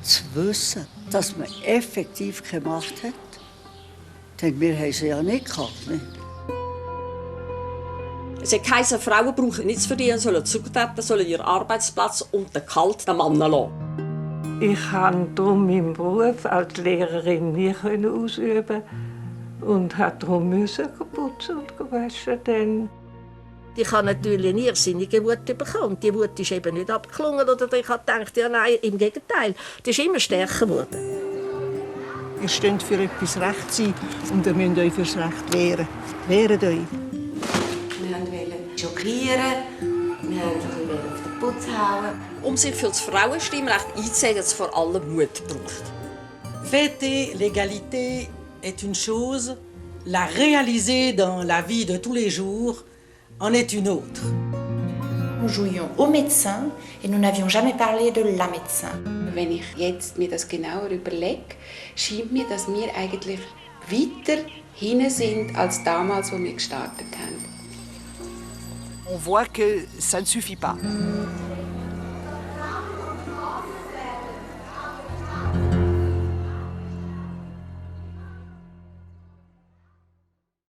zu wissen, dass man effektiv keine Macht hat. Denn wir haben sie ja nicht gehabt. Ne? Es hat geheißen, Frauen brauchen nichts verdienen, sollen zurücktreten, sollen ihren Arbeitsplatz und den Kalt den Mann lassen. Ich konnte darum meinen Beruf als Lehrerin nie ausüben und musste darum putzen und waschen. Ich habe natürlich eine irrsinnige Wut bekommen. Die Wut ist eben nicht abgeklungen. Oder ich habe gedacht, ja nein, im Gegenteil, die ist immer stärker geworden. Ihr steht für etwas Recht sein und ihr müsst euch fürs Recht wehren. Wehrt euch. Wir wollten schockieren, wir wollten auf den Putz hauen. Um sich für das Frauenstimmrecht einzusetzen, hat es vor allem Mut gebraucht. Fêter l'égalité est une chose, la réaliser dans la vie de tous les jours en est une autre. Nous jouions au médecin et nous n'avions jamais parlé de la médecin. Wenn ich jetzt mir das genauer überlege, scheint mir, dass wir eigentlich weiter hinten sind als damals, als wir gestartet haben. On voit que ça ne suffit pas.